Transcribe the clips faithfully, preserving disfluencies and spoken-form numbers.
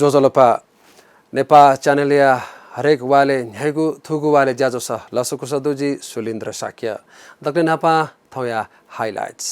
ज्वजलपा। नेपाः च्यानलया हरेक वालय् न्ह्याइगु थुगु वालय् ज्याझ्वलय् लसकुस दु, जि सुलिन्द्र शाक्य। दकले न्हापां थौंया highlights।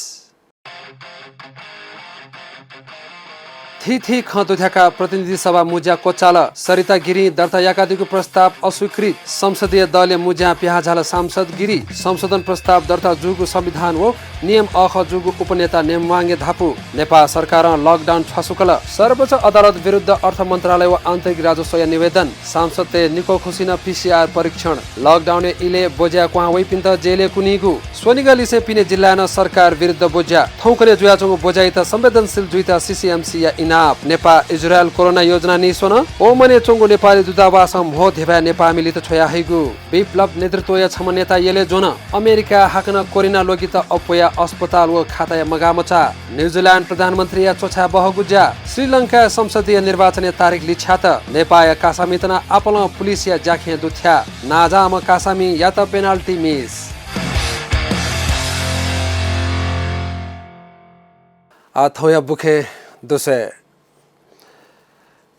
थीथी खँ दुथ्याकाः प्रतिनिधि सभा मुँज्या क्वचाल। सरिता गिरिं दर्ता याकादीगु प्रस्ताव अस्वीकृत। संसदीय दलया मुँज्यां पिहां झाल सांसद गिरी। संशोधन प्रस्ताव दर्ता जूगु संविधान व नियम अःखः जूगु उपनेता नेम्वाङया धापू। नेपाः सरकारं lockdown छ्वासुकल। सर्वोच्च अदालत विरुद्ध अर्थ मन्त्रालय व आन्तरिक राजस्वया निवेदन। सांसदतय् निक्वः खुसिनं PCR परीक्षण। Lockdown या इलय् ब्वज्या क्वहां वइपिन्त जेलय् कुनीगु। स्वनिगःलिसें पिने जिल्लाय् नं सरकार विरुद्ध ब्वज्या। थौंकन्हय् जुयाच्वंगु ब्वज्यायात संवेदनशील जुइत CCMC या इनाप। नेपाः इजरायल कोरोना योजना नीस्वन। ओमनय् च्वंगु नेपाली दूतावासं म्हो धिबाय् नेपाःमिलित छ्वयाहइगु। बिप्लब नेतृत्वया छम्ह नेता यलय् ज्वन। अमेरिकाय् हाकनं कोरोना ल्वगित अप्वयाः अस्पताल व खाताया मगाःमचाः। न्युजिल्याण्ड प्रधानमन्त्रीया च्वछाय् बहःगु ज्या। श्रीलंकाय् संसदीय निर्वाचनया तारिख लिछ्यात। नेपाःया कासामित नं आपालं पुलिसया ज्याखँय् दुथ्याः। नांजाःम्ह कासामियात penalty miss। आः थौंया बुखँय् दुस्वये।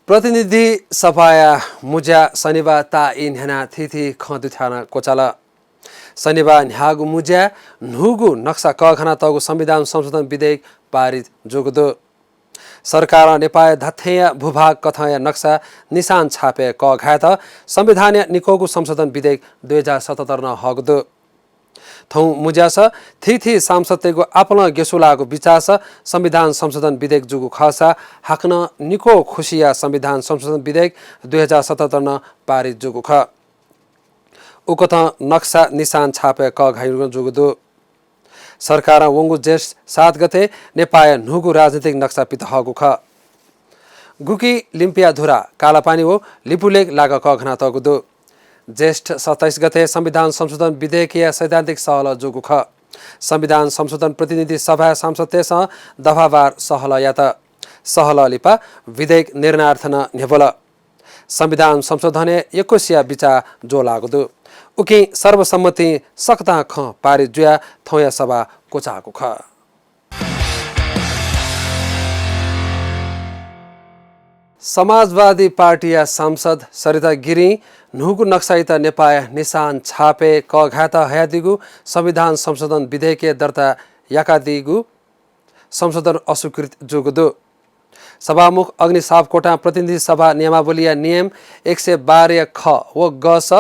प्रतिनिधि सभाया मुँज्या शनिबाः ताःई न्ह्यानाः थीथी खँ दुथ्यानाः क्वचाल। शनिबाः न्ह्याःगु मुँज्याय् न्हूगु नक्सा कःघानातःगु संविधान संशोधन विधेयक पारित जूगु दु। सरकारं नेपाःया धात्थेंया भूभाग कथंया नक्सा निशान छापय् कःघायेत संविधानया निक्वःगु संशोधन विधेयक दुई हजार सतहत्तर नं हःगु दु। थौं मुँज्यास थीथी सांसदतय्गु आपालं गेसु लाःगु बिचास संविधान संशोधन विधेयक जूगु खःसा हाकनं निक्वः खुसिया संविधान संशोधन विधेयक दुई हजार सतहत्तर नं पारित जूगु खः। उकथं नक्सा निशान छापय् कःघाइगु जूगु दु। सरकारं वंगु जेष्ठ सात गते नेपाःया न्हूगु राजनीतिक नक्सा पित हःगु खः। गुकी लिम्पिया धुरा, कालापानी व लिपुलेक लागा कःघानातःगु दु। जेष्ठ सत्ताइस गते संविधान संशोधन विधेयकया सैद्धान्तिक सहलह जूगु खः। संविधान संशोधन प्रतिनिधि सभाय् सांसदतय्सं दफावार सहलह यात। सहलह लिपा विधेयक निर्णयार्थ नं न्ह्यब्वल। संविधान संशोधनय् यक्वसिया बिचाः ज्वःलाःगु दु। उकिं सर्वसम्मतिं सकतां खँ पारित जुयाः थौंया सभा क्वचाःगु खः। समाजवादी पार्टीया सांसद सरिता गिरिं न्हूगु नक्सायात नेपाःया निशान छापय् कःघायेत हयादीगु संविधान संशोधन विधेयकय् दर्ता याकादीगु संशोधन अस्वीकृत जूगु दु। सभामुख अग्नि सापकोटां प्रतिनिधि सभा नियमावलीया नियम एक सय बाह्रया ख व गस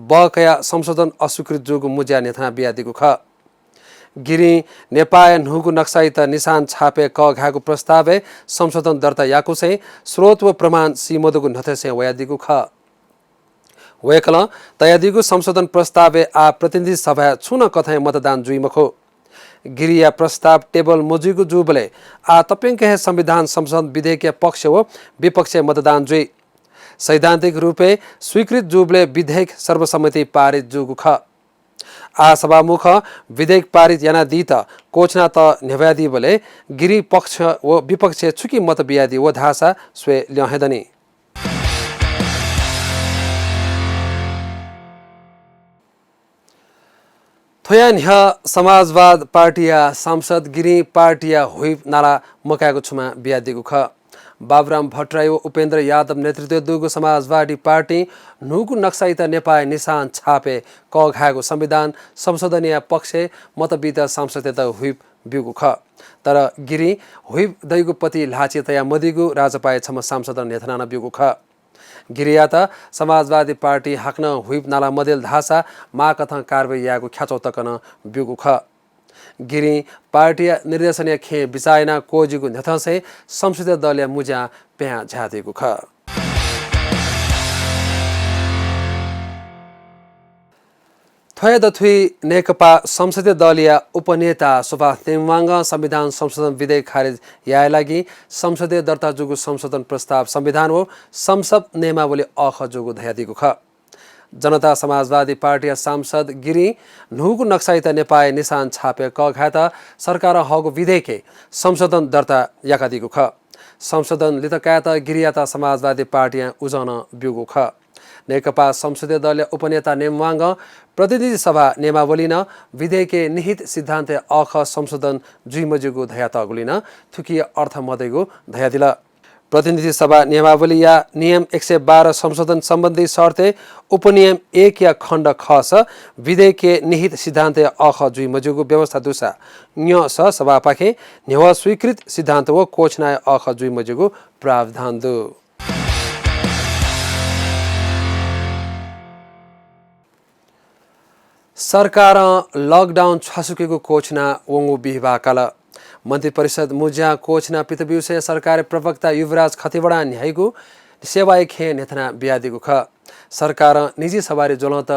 बकयाः संशोधन अस्वीकृत जूगु मुँज्या न्ह्यथना बियादीगु खः। गिरिं नेपाःया न्हूगु नक्सायात निशान छापय् कःघायेगु प्रस्तावय् संशोधन दर्ता याकुसें स्रोत व प्रमाण सीमदुगु न्ह्यथेसें वयादीगु खः। वय्कलं तयादीगु संशोधन प्रस्तावय् आः प्रतिनिधि सभाय् छुं नं कथंया मतदान जुइ मखु। गिरिया प्रस्ताव टेबल मजुइगु जूबलय् आः तप्यंक हे संविधान संशोधन विधेयकया पक्ष व विपक्षय् मतदान जुइ। सैद्धान्तिक रूपय् स्वीकृत जूबलय् विधेयक सर्वसम्मतिं पारित जूगु खः। आः सभामुखं विधेयक पारित यानादीत क्वःछिनातः न्ह्यब्वयादीबलय् गिरिं पक्ष व विपक्षय् छुकिं मत बियादी व धाःसा स्वये ल्यं हे दनि। थ्वया न्ह्यः समाजवाद पार्टीया सांसद गिरिं पार्टीया whip नाला मकायेगु क्षमा बियादीगु खः। बाबुराम भट्टराई व उपेन्द्र यादव नेतृत्वय् दुगु समाजवादी पार्टीं न्हूगु नक्सायात नेपाःया निशान छापय् कःघायेगु संविधान संशोधनया पक्षय् मत बीत सांसदयात whip ब्यूगु खः। तर गिरिं whip दइगु पति ल्हाःचिं तयामदीगु राजपाया छम्ह सांसदं न्ह्यथनानं ब्यूगु खः। गिरियात समाजवादी पार्टीं हाकनं whip नाला मदिल धाःसा माःकथं कारवाही यायेगु ख्याच्वः तक नं ब्यूगु खः। गिरिं पार्टीया निर्देशनया खँय् बिचाः यानाः क्वःजिगु न्ह्यथंसें संसदीय दलया मुँज्यां पिहां झायादीगु खः। थ्वया दथुइ नेकपा संसदीय दलया उपनेता सुभाष नेम्वाङं संविधान संशोधन विधेयक खारेज याये लागि संसदय् दर्ता जूगु संशोधन प्रस्ताव संविधान व संसद नियमावली अःखः जूगु धयादीगु खः। जनता समाजवादी पार्टीया सांसद गिरिं न्हूगु नक्सायात नेपाःया निशान छापय् कःघायेत सरकारं हःगु विधेयकय् संशोधन दर्ता याकादीगु खः। संशोधन लित कायेत गिरियात समाजवादी पार्टीं उजं नं ब्यूगु खः। नेकपा संसदीय दलया उपनेता नेम्वाङं प्रतिनिधि सभा नियमावलीं नं विधेयकय् निहित सिद्धान्तय् अःखः संशोधन जुइमज्यूगु धयातःगुलिं नं थुकिया अर्थ मदइगु धयादिल। प्रतिनिधि सभा नियमावलीया नियम एक सय बाह्र संशोधन सम्बन्धी शर्तय् उपनियम एकया खण्ड खस विधेयकय् निहित सिद्धान्तया अःखः जुइ मज्यूगु व्यवस्था दुसा न्यँ सः सभापाखें न्ह्यवः स्वीकृत सिद्धान्त व क्वःछिनाया अःखः जुइ मज्यूगु प्रावधान दु। सरकारं lockdown छ्वासुकेगु क्वःछिना वंगु बिहिबाः काल। मन्त्रिपरिषद मुँज्यां क्वःछिना पित ब्यूसे सरकारी प्रवक्ता युवराज खतिवडां न्ह्याइगु सेवाया खँय् न्ह्यथना बियादीगु खः। सरकारं निजी सवारी ज्वलंत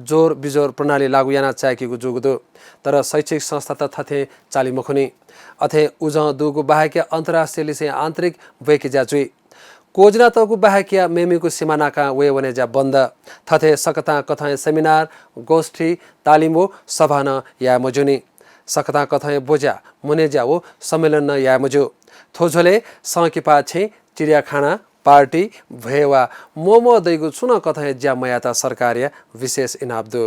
जोर बिजोर प्रणाली लागू याना चाय्‌कीगु जूगु दु। तर शैक्षिक संस्थात थथें चाली मखुनि। अथे उजं दुगु बाहेकया अन्तर्राष्ट्रिय लिसें आन्तरिक ब्वय्‌के ज्या जुइ। क्वःछिनातःगु बाहेकया मेमेगु सिमा नाकां वयेवने ज्या बन्द। थथे सकतां कथंया seminar, गोष्ठी, तालिम व सभा नं याये मज्यूनि। सकतां कथंया ब्वज्या, मुनेज्या व सम्मेलन नं याये मज्यू। थ्व झ्वलय् संकिपा छेँ, चिडियाखाना, party, भ्वय् वा म्वःम्वः दइगु छुं नं कथंया ज्या मयायेत सरकारया विशेष इनाप दु।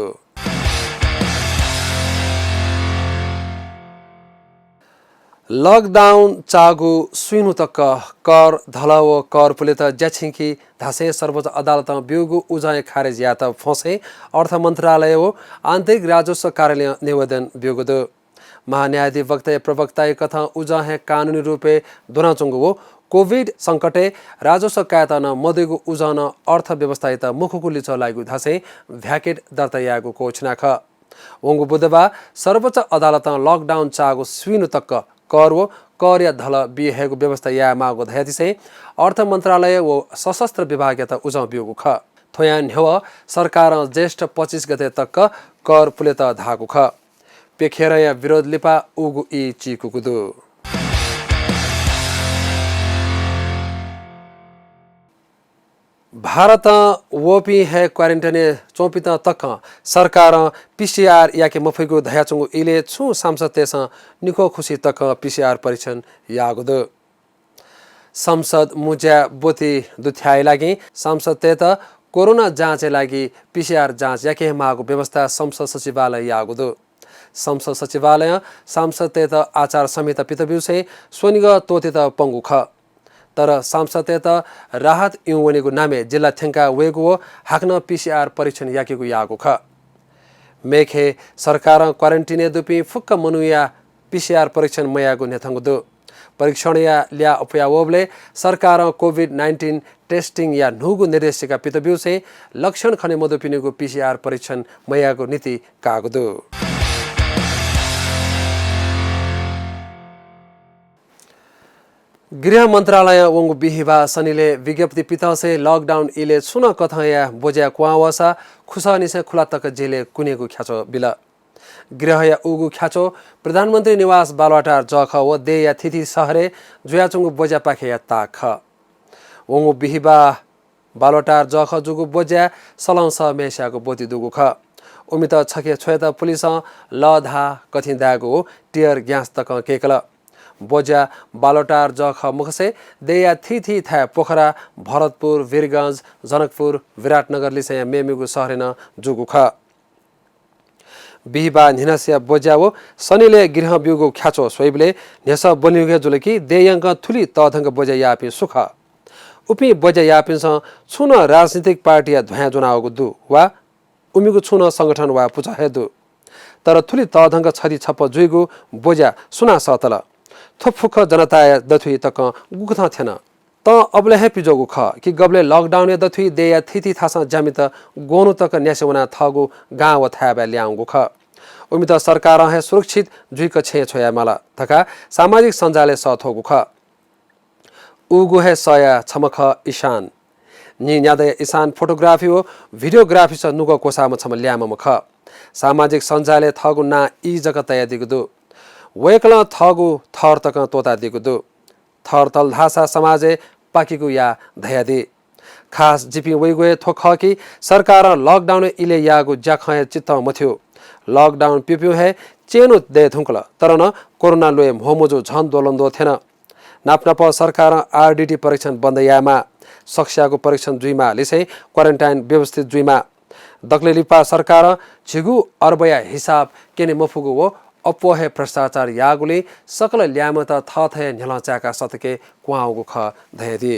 Lockdown चाःगु स्वीन्हु तक कर, धलः व कर पुलेत ज्या छिंकी धासें सर्वोच्च अदालतं ब्यूगु उजंया खारेज यायेत फ्वंसें अर्थ मन्त्रालय व आन्तरिक राजस्व कार्यालयं निवेदन ब्यूगु दु। महान्यायाधिवक्ताया प्रवक्ताया कथं उजं हे कानूनी रूपय् द्वनाच्वंगु व COVID संकटय् राजस्व कायेत नं मदइगु उजं नं अर्थव्यवस्थायात मखुगु लिच्वः लाइगु धासें भ्याकेट दर्ता यायेगु क्वःछिना खः। वंगु बुधबाः सर्वोच्च अदालतं lockdown चाःगु स्वीन्हु तक कर व करया धलः बी हयेगु व्यवस्था यायेमाःगु धयादिसें अर्थ मन्त्रालय व सशस्त्र विभागयात उजं ब्यूगु खः। थ्वयां न्ह्यवः सरकारं ज्येष्ठ पच्चिस गते तक कर पुलेत धाःगु खः। प्यखेरंया विरोध लिपा उगु ई चीकूगु दु। भारतं वःपिं हे quarantine-य् च्वंपिन्त तकं सरकारं PCR याके मफइगु धयाच्वंगु इलय् छुं सांसदतय्सं निखो खुसि तकं PCR परीक्षण याःगु दु। संसद मुँज्याय् ब्वति दुथ्याःया लागि सांसदतय्त कोरोना जाँचया लागि PCR जाँच याके हे माःगु व्यवस्था संसद सचिवालयं याःगु दु। संसद सचिवालयं सांसदतय्त आचार संहिता पित ब्यूसें स्वनिगः त्वःतेत पंगु खः। तर सांसदतय्त राहत इउं वनेगु नामय् जिल्ला थ्यंका वयेगु व हाकनं PCR परीक्षण याकेगु याःगु खः। मेखे सरकारं quarantine-य् दुपिं फुक्क मनूया PCR परीक्षण मयायेगु न्ह्यथंगु दु। परीक्षणया ल्याः अप्वया वःबलय् सरकारं COVID nineteen testing-या न्हूगु निर्देशिका पित ब्यूसें लक्षण खने मदुपिनिगु PCR परीक्षण मयायेगु नीति काःगु दु। गृह मन्त्रालयं वंगु बिहिबाः सनिलय् विज्ञप्ति पितसें lockdown इलय् छुं नं कथंया ब्वज्या क्वहां वःसा खुसःनिसें खुला तक जेलय् कुनेगु ख्याच्वः बिल। गृहया उगु ख्याच्वः प्रधानमन्त्री निवास बालुवाटार जःखः व देय्‌या थीथी शहरय् जुयाच्वंगु ब्वज्यापाखेया ताक खः। वंगु बिहिबाः बालुवाटार जःखः जूगु ब्वज्याय् सलंसः म्हेस्याःगु ब्वति दुगु खः। उमित छखे छ्वयेत पुलिसं लःधाः, कथिं दायेगु व tear gas तकं कय्कल। ब्वज्या बालुवाटार जःखः मखुसें देय्‌या थीथी थाय् पोखरा, भरतपुर, वीरगंज, जनकपुर, विराटनगर लिसेंया मेमेगु शहरय् नं जूगु खः। बिहिबाः न्हिनसिया ब्वज्या व सनिलय् गृहं ब्यूगु ख्याच्वः स्वइबलय् न्ह्यसः ब्वनेगु हे जुल कि देय्‌यंकं थुलि तःधंक ब्वज्या याःपिं सु खः? उपिं ब्वज्या याःपिन्सं छुं नं राजनीतिक पार्टीया ध्वाँय् ज्वनावःगु दु वा उमिगु छुं नं संगठन वा पुचः हे दु। तर थुलि तःधंक छधी छप्पँ जुइगु ब्वज्या सुनां सःतल? थ्व फुक्क जनताया दथुइ तकं गुकथं थ्यन? तं अबलय् हे पिज्वःगु खः कि गबलय् lockdown-या दथुइ देय्‌या थीथी थासं ज्यामित ग्वन्हु तक न्यासे वनाः थःगु गां व थाय्‌बाय् ल्याहांगु खः। उमित सरकारं हे सुरक्षित जुइक छेँय् छ्वयामाल धकाः सामाजिक सञ्जालय् सः थ्वःगु खः। उगु हे सःया छम्ह खः इशान। न्हिन्यादँया इशान photography व videography स नुगः क्वसाःम्ह छम्ह ल्याय्म्हम्ह खः। सामाजिक सञ्जालय् थःगु नां ई जक तयादीगु दु। वय्कलं थःगु थर तकं त्वःतादीगु दु। थर तल धाःसा समाजय् पाकेगु या धयादी। खास जिपिं वइगु हे थ्व खः कि सरकारं lockdown इलय् याःगु ज्याखँया चित्तं मथ्यू। Lockdown प्यप्यू हे चेनु दये धुंकल, तर नं कोरोना ल्वय् म्हो मजू झन द्वलंद्वः थ्यन। नापनापं सरकारं RDT परीक्षण बन्द यायेमाः, सकस्याःगु परीक्षण जुइमाः लिसें quarantine व्यवस्थित जुइमाः। दकलय् लिपा सरकारं झिगू अर्बया हिसाब क्यने मफुगु व अप्वः हे भ्रष्टाचार याःगुलिं सकल ल्याय्म्हत थःथःया न्ह्यलं चाय्काः सतके क्वहां वःगु खः धयादी।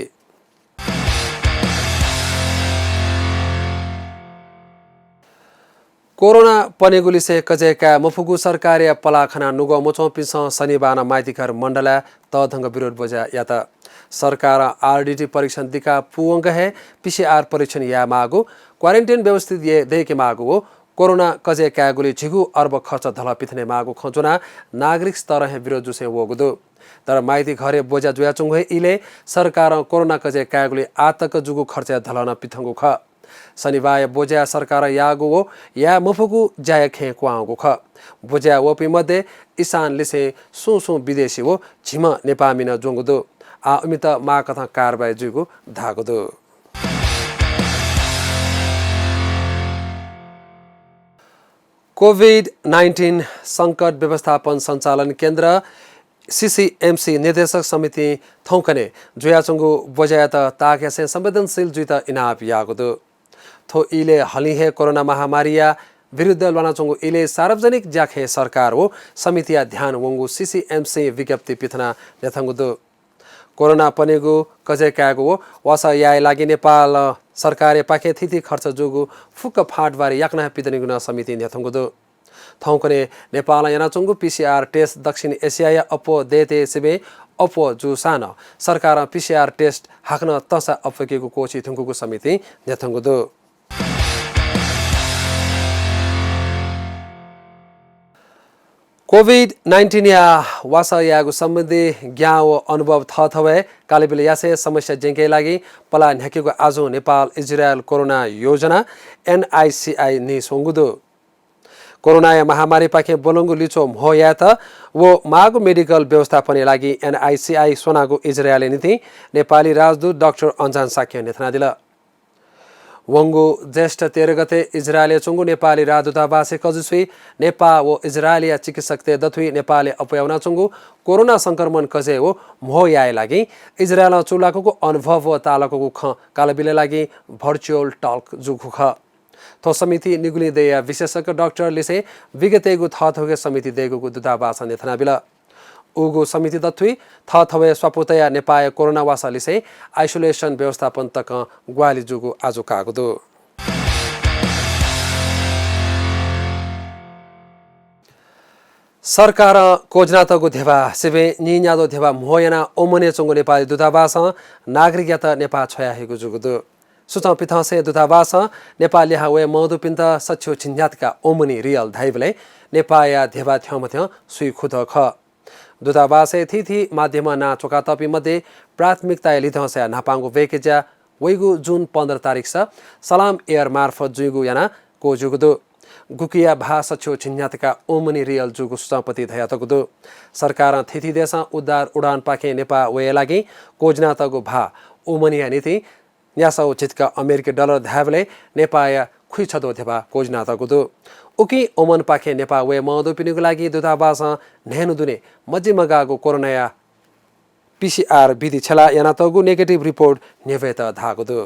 कोरोना पनेगु लिसे कजय् काये मफुगु सरकारया पलाः खनाः नुगः मच्वंपिन्सं शनिबार नं माइतीघर मण्डलय् तःधंक विरोध ब्वज्या यात। सरकारं आरडीटी परीक्षण दिकाः पूवंक हे पीसीआर परीक्षण यायेमाःगु, क्वारेन्टिन व्यवस्थित याये दयेकेमाःगु व कोरोना कजय् कायेगुली झिगू अर्ब खर्च धलः पिथनेमाःगु खँ ज्वनाः नागरिक स्तरं हे विरोध जुसें वःगु दु। तर माइतीघरय् ब्वज्या जुयाच्वंगु हे इलय् सरकारं कोरोना कजय् कायेगुली आः तक जूगु खर्चया धलः नं पिथंगु खः। शनिबाःया ब्वज्याय् सरकारं याःगु व याये मफुगु ज्याया खँय् क्वहां वःगु खः। ब्वज्याय् वःपिं मध्ये इशान लिसें सुं सुं विदेशी व झिम्ह नेपाःमि नं ज्वंगु दु। आः इमित माःकथं कारवाही जुइगु धाःगु दु। कोभिड नाइन्टिन संकट व्यवस्थापन सञ्चालन केन्द्र, सीसीएमसी निर्देशक समितिं थौंकन्हय् जुयाच्वंगु ब्वज्यायात ताःक्यासें संवेदनशील जुइत इनाप याःगु दु। थ्व इलय् हलिं हे कोरोना महामारीया विरुद्ध ल्वानाच्वंगु इलय् सार्वजनिक ज्याखँय् सरकार व समितिया ध्यान वंगु सीसीएमसीं विज्ञप्ति पिथनाः न्ह्यथंगु दु। कोरोना पनेगु, कजय् कायेगु व वासः याये लागि नेपाल सरकारया पाखें थीथी खर्च जूगु फुक्क फाँटबारी याकनं हे पिदनीगु नं समितिं न्ह्यथंगु दु। थौंकन्हय् नेपालं यानाच्वंगु पीसीआर टेस्ट दक्षिण एसियाया अप्वः देय्तय् सिबें अप्वः जूसां नं सरकारं पीसीआर टेस्ट हाकनं तःसा अप्वय्केगु क्वःछी धुंकूगु समितिं न्ह्यथंगु दु। कोभिड नाइन्टिनया वासः यायेगु सम्बन्धी ज्ञान व अनुभव थःथवय् कालबिल यासें समस्या ज्यंके लागि पलाः न्ह्याकेगु आजुं नेपाल इजरायल कोरोना योजना, एनआइसीआई, नीस्वंगु दु। कोरोनाया महामारीपाखें ब्वलंगु लिच्वः म्हो यायेत व माःगु मेडिकल व्यवस्थापनया लागि एनआइसीआई स्वनागु इजरायलया निंतिं नेपाली राजदूत डाक्टर अन्जान शाक्यं न्ह्यथनादिल। वंगु ज्येष्ठ तेह्र गते इजरायलय् च्वंगु नेपाली राजदूतावासय् कजु स्वयाः नेपाः व इजरायलया चिकित्सकतय् दथुइ नेपालय् अप्वयावनाच्वंगु कोरोना संक्रमण कजय् व म्हो याये लागि इजरायलं चूलाकूगु अनुभव व ताःलाकूगु खँ कालबिलय् लागि भर्चुअल टक जूगु खः। थ्व समिति निगुलिं दयेया विशेषज्ञ डाक्टर लिसें विज्ञतय्गु थःथवय् समिति दयेकूगु दूतावासं न्ह्यथनाबिल। उगु समिति दथुइ थःथवय् स्वापू तयाः नेपाःया कोरोना वासः लिसें आइसोलेसन व्यवस्थापन तकं ग्वाहालि जूगु आजु काःगु दु। सरकारं क्वज्यानातःगु ध्यबा सिबें नीन्याद्वः ध्यबा म्हो यानाः ओमनय् च्वंगु नेपाली दूतावासं नागरिकयात नेपाः छ्वयाहयागु जूगु दु। सुचं पिथंसें दूतावासं नेपाः लिहां वये मदुपिन्त सच्छि व झिंन्यातका ओमनी रियल धाइबलय् नेपाःया ध्यबा थ्यंमथ्यं स्वीखुदँ खः। दूतावासय् थीथी माध्यमं नां च्वकातःपिं मध्ये प्राथमिकताया लिधंसाया न्हापांगु वय्केज्या वइगु जुन पन्ध्र तारिखस सलाम एयर मार्फत जुइगु यानाः क्वज्यूगु दु। गुकिया भाः सच्छि व झिंन्यातका ओमनी रियल जूगु सुचंपति धयातःगु दु। सरकारं थीथी देशं उद्धार उडानपाखें नेपाः वये लागि क्वज्यानातःगु भाः ओमनया निंतिं न्यासः व झिंका अमेरिकी डलर धायेबलय् नेपाःया खुइछद्वः ध्यबा क्वज्यानातःगु दु। उकिं ओमनपाखें नेपाः वये मदुपिनिगु लागि दूतावासं न्हय्न्हु दुने मजिमगाःगु कोरोनाया पीसीआर विधि छ्यला यानातःगु नेगेटिभ रिपोर्ट न्ह्यब्वयेत धाःगु दु।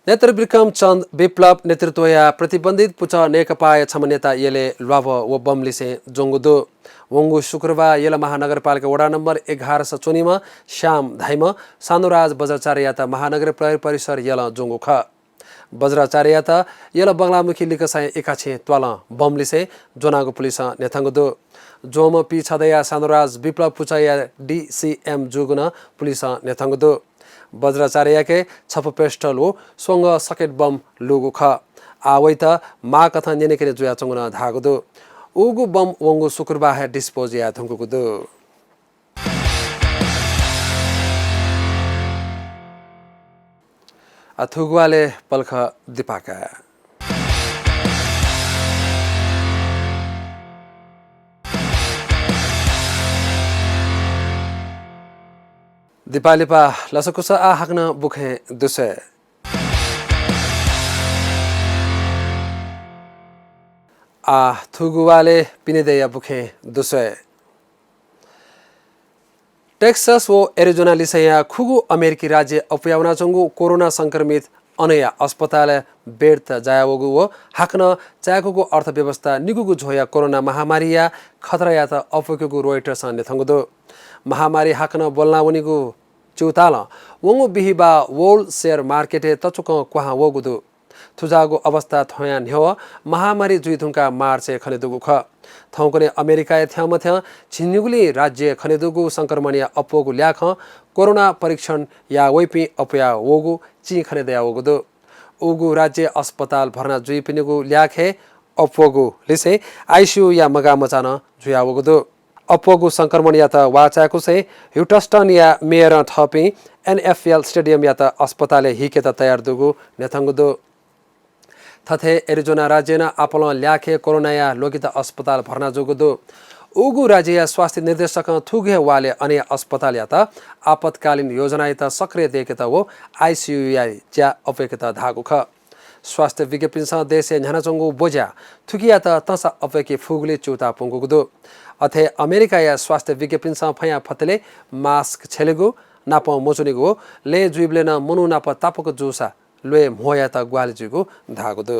नेतृ विक्रम चन्द विप्लव नेतृत्वया प्रतिबन्धित पुचः नेकपाया छम्ह नेता यलय् ल्वाभः व बम लिसें ज्वंगु दु। वंगु शुक्रबार यल महानगरपालिका वडा नम्बर एघारस च्वनीम्ह श्याम धाइम्ह सानुराज बज्राचार्ययात महानगर प्रहरी परिसर यलं ज्वंगु खः। बज्राचार्ययात यल बंगलामुखी लिक्क सायं एकाछेँ त्वालं बम लिसें ज्वनागु पुलिसं न्ह्यथंगु दु। ज्वंम्ह पीछदँया सानुराज विप्लव पुचःया डीसीएम जूगु नं पुलिसं न्ह्यथंगु दु। बज्राचार्ययाके छपु पेस्टल व स्वंगः सकेट बम लूगु खः। आः वइत माःकथं न्यनेकने जुयाच्वंगु नं धाःगु दु। उगु बम वंगु शुक्रबार हे डिस्पोज याये धुंकूगु दु। आ, थुगुवाले पलख दिपाका। दिपालिपा लसकुस आ हाकनं बुखें दुस्वये। आ, थुगुवाले पिनेदय्या बुखें दुस्वये। टेक्सास व एरिजोना लिसेंया खुगू अमेरिकी राज्यय् अप्वयावनाच्वंगु कोरोना संक्रमित अनया अस्पतालय् बेड त जायावःगु व हाकनं चाय्‌कूगु अर्थव्यवस्था निगूगु झ्वःया कोरोना महामारीया खतरायात अप्वय्‌कूगु रोइटर्सं न्ह्यथंगु दु। महामारी हाकनं ब्वलना वनीगु च्यूतालं वंगु बिहिबाः world share market-य् तचुकं क्वहां वःगु दु। थुजाःगु अवस्था थ्वयां न्ह्यः महामारी जुइ धुंकाः मार्चय् खनेदुगु खः। थौंकन्हय् अमेरिकाय् थ्यंमथ्यं झिंनिगुलिं राज्यय् खनेदुगु संक्रमणया अप्वःगु ल्याखं कोरोना परीक्षण याः वइपिं अप्वया वःगु चिं खनेदयावःगु दु। उगु राज्यय् अस्पताल भर्ना जुइपिनिगु ल्याखय् अप्वःगु लिसें आइसियुया मगाःमचा नं जुयावःगु दु। अप्वःगु संक्रमणयात वाःचाय्‌कुसें ह्युटस्टनया मेयरं थःपिं एनएफएल स्टेडियमयात अस्पतालय् हीकेत तयार दुगु न्ह्यथंगु दु। थथे एरिजोना राज्यय् नं आपालं ल्याखय् कोरोनाया ल्वगित अस्पताल भर्ना जूगु दु। उगु राज्यया स्वास्थ्य निर्देशकं थुगु हे वालय् अनया अस्पतालयात आपतकालीन योजनायात सक्रिय दय्‌केत व आइसियुया ज्या अप्वय्‌केत धाःगु खः। स्वास्थ्य विज्ञपिन्सं देशय् न्ह्यानाच्वंगु ब्वज्या थुकियात तंसा अप्वय्‌के फुगुली च्यूताः प्वंकूगु दु। अथे अमेरिकाया स्वास्थ्य विज्ञपिन्सं फयां फतले मास्क छ्यलेगु, नापं मच्वनेगु व लँय् जुइबलय् नं मनू नाप तापाक जूसा ल्वय् म्हो यायेत ग्वाहालि जुइगु धाःगु दु।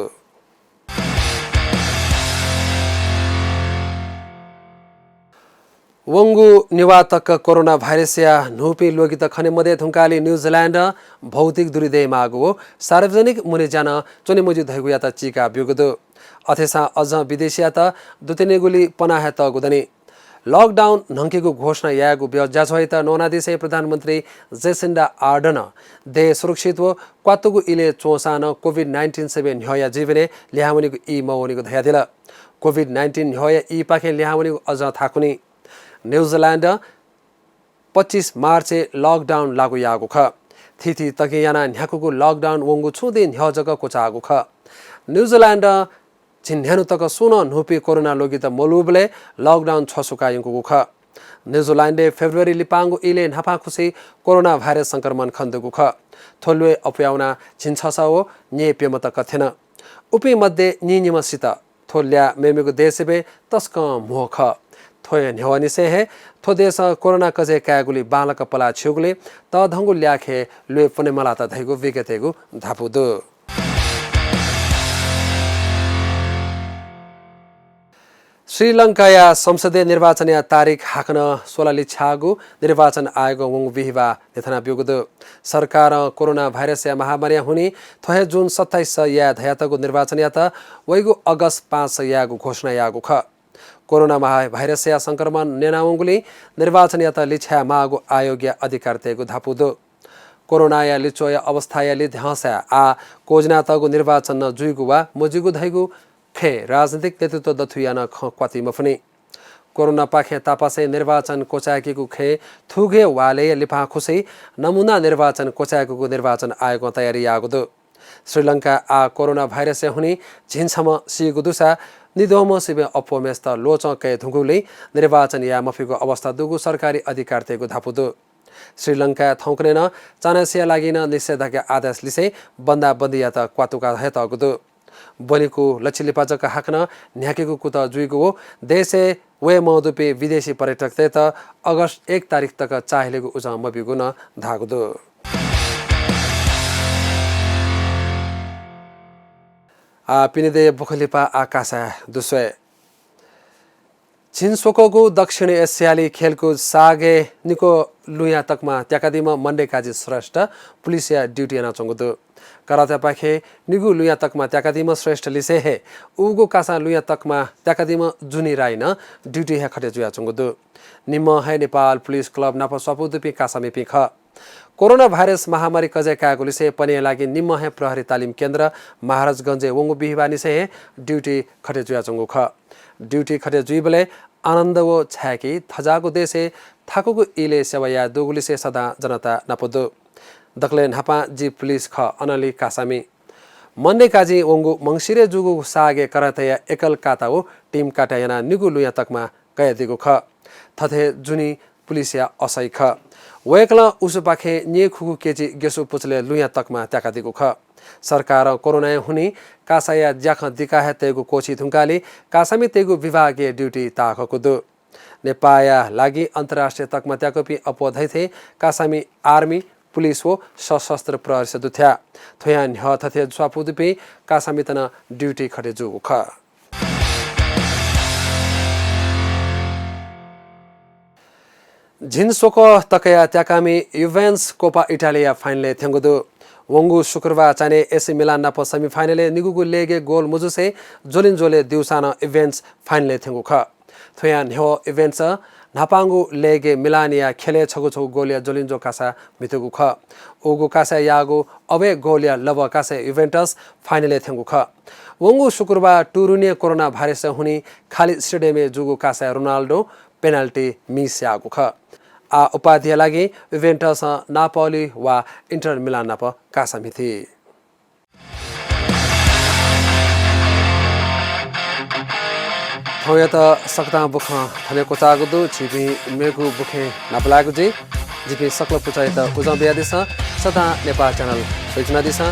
वंगु निवाः तक कोरोना भाइरसया न्हूपिं ल्वगित खने मदये धुंकालि न्युजिल्यान्डं भौतिक दूरी दयेमाःगु व सार्वजनिक मुनेज्यानं च्वने मज्यू धइगुयात चीका ब्यूगु दु। अथेसां अझं विदेशीयात दुतिनेगुली पना हे तःगु दनि। लकडाउन न्हंकेगु घोषणा यायेगु ब्य-, ज्याझ्वःयात न्वनादिसें प्रधानमन्त्री जेसिन्डा आर्डनं देय् सुरक्षित व क्वातुगु इलय् च्वंसां नं कोभिड नाइन्टिन सिबें न्ह्यःया जीवनय् लिहां वनीगु ई मवनीगु धयादिल। कोभिड नाइन्टिन न्ह्यःया ईपाखें लिहां वनीगु अझं थाकुनि। न्युजिल्यान्डं पच्चिस मार्चय् लकडाउन लागू याःगु खः। थीथी तगिं यानाः न्ह्याकूगु लकडाउन वंगु छुं दिं न्ह्यः जक क्वचाःगु खः। न्युजिल्यान्डं झिंन्हय्‌न्हु तक सुं नं न्हूपिं कोरोना ल्वगित मलूबलय् लकडाउन छ्वसुका यंकूगु खः। न्युजिल्यान्डय् फेब्रुअरी लिपांगु इलय् न्हापांखुसी कोरोना भाइरस संक्रमण खनेदुगु खः। थ्व ल्वय् अप्वयावनाः झिंछसः व न्यय्‌प्यम्ह तक थ्यन। उपिं मध्ये नीनिम्हसित थ्व ल्याः मेमेगु देशय् बे तसकं म्हो खः। थ्वया न्ह्यवंनिसें हे थ्व देशं कोरोना कजय् कायेगुली बांलाक पलाः छिउगुलिं तःधंगु ल्याखय् ल्वय् प्वने मलात धइगु विज्ञतय्‌गु धापू दु। श्रीलंकाया संसदीय निर्वाचनया तारिख हाकनं स्वला लिछ्याःगु निर्वाचन आयोगं वंगु बिहिबाः न्ह्यथना ब्यूगु दु। सरकारं कोरोना भाइरसया महामारीया हुनिं थ्व हे जुन सत्ताइस याये धयातःगु निर्वाचनयात वइगु अगस्त पाँच यायेगु घोषणा याःगु खः। कोरोना महा-, भाइरसया संक्रमण न्यनावंगुलिं निर्वाचनयात लिछ्याये माःगु आयोगया अधिकारीतय्‌गु धापू दु। कोरोनाया लिच्वःया अवस्थाया लिधंसाय् आः क्वज्यानातःगु निर्वाचन नं जुइगु वा मजुइगु धइगु खँय् राजनीतिक नेतृत्व दथुयां नं खँ क्वाति मफुनि। कोरोनापाखें तापासें निर्वाचन क्वचाय्‌केगु खँय् थुगु हे वालय्‌या लिपांखुसी नमुना निर्वाचन क्वचाय्‌केगु निर्वाचन आयोगं तयारी याःगु दु। श्रीलंकाय् आः कोरोना भाइरसया हुनिं झिंछम्ह सीगु दुसा निद्वःम्ह सिबें अप्वःम्हय्‌सित ल्वचं कये धुंकूगुलिं निर्वाचन याये मफइगु अवस्था दुगु सरकारी अधिकारीतय्‌गु धापू दु। श्रीलंकाय् थौंकन्हय् नं चान्हय्‌सिया लागि नं निषेधाज्ञा आदेश लिसें बन्दाबन्दीयात क्वातुका हयेतःगु दु। ब्वनेकू लछि लिपा जक हाकनं न्ह्याकेगु कुतः जुइगु व देशय् वये मदुपिं विदेशी पर्यटकतय्‌त अगस्त एक तारिख तक चाःहिलेगु उजं मब्यूगु नं धाःगु दु। आः पिने दये बुखलिपा आकाशय् दुस्वये। झिंस्वक्वःगु दक्षिण एसियाली खेलकुद सागय् निक्वः लुँया तकमा त्याकादीम्ह मण्डे काजी श्रेष्ठ पुलिसया ड्युटी यानाच्वंगु दु। करातेपाखें निगू लुँया तकमा त्याकादीम्ह श्रेष्ठ लिसें हे उगु कासां लुँया तकमा त्याकादीम्ह जुनी राई नं ड्युटी हे खटे जुयाच्वंगु दु। निम्हं हे नेपाल पुलिस क्लब नाप स्वापू दुपिं कासामिपिं खः। कोरोना भाइरस महामारी कजय् कायेगु लिसें पनेया लागि निम्हं हे प्रहरी तालिम केन्द्र महाराजगंजय् वंगु बिहिबाःनिसें हे ड्युटी खटे जुयाच्वंगु खः। ड्युटी खटे जुइबलय् आनन्द व छाय्‌की थज्याःगु देशय् थाकुगु इलय् सेवा याये दुगुलिसें सदां जनता नाप दु। दकलय् न्हापां जि पुलिस खः, अनंलि कासामि। मण्डे काजीं वंगु मंसिरय् जूगु सागय् करातेया एकल काता व टिम काटा यानाः निगू लुँया तकमा कयादीगु खः। थथे जुनी पुलिसया असइ खः। वय्‌कलं उसुपाखें न्यय्‌खुगू केजी गेसु पुचलय् लुँया तकमा त्याकादीगु खः। सरकारं कोरोनाया हुनिं कासाया ज्याखँ दिका हे तयेगु क्वःछी धुंकालि कासामितय्‌गु विभागीय ड्युटी ताःघःगु दु। नेपाःया लागि अन्तर्राष्ट्रिय तकमा त्याकूपिं अप्वः धइथें कासामि आर्मी, पुलिस व सशस्त्र प्रहरीस दुथ्याः। थ्वयां न्ह्यः थथे स्वापू दुपिं कासामित नं ड्युटी खटे जूगु खः। झिंस्वक्वः तकया त्याकामि युभेन्टस कोपा इटालिया फाइनलय् थ्यंगु दु। वंगु शुक्रबार चान्हय् एसी मिलान नाप सेमिफाइनलय् निगूगु लेगय् गोल मजुसें ज्वलिंज्वलय् दिउसां नं युभेन्टस फाइनलय् थ्यंगु खः। थ्वयां न्ह्यः युभेन्टसं न्हापांगु लेगय् मिलानया ख्यलय् छगू छगू गोलया ज्वलिंज्वः कासा म्हितूगु खः। उगु कासाय् याःगु अबय् गोलया लबः कासाय् युभेन्टस फाइनलय् थ्यंगु खः। वंगु शुक्रबार टुरिनय् कोरोना भाइरस हुनिं खाली स्टेडियमय् जूगु कासाय् रोनाल्डों पेनाल्टी मिस याःगु खः। आः उपाधिया लागि युभेन्टसं नापोली वा इन्टर मिलान नाप कासा म्हिती। थौंयात सकतां बुखँ थन हे क्वचाःगु दु। छिपिं मेगु बुखँय् नापलायेगु जुइ। जिपिं सकल पुचःयात उजं बियादिसँ। सदां नेपाल च्यानल स्वयाच्वनादिसँ।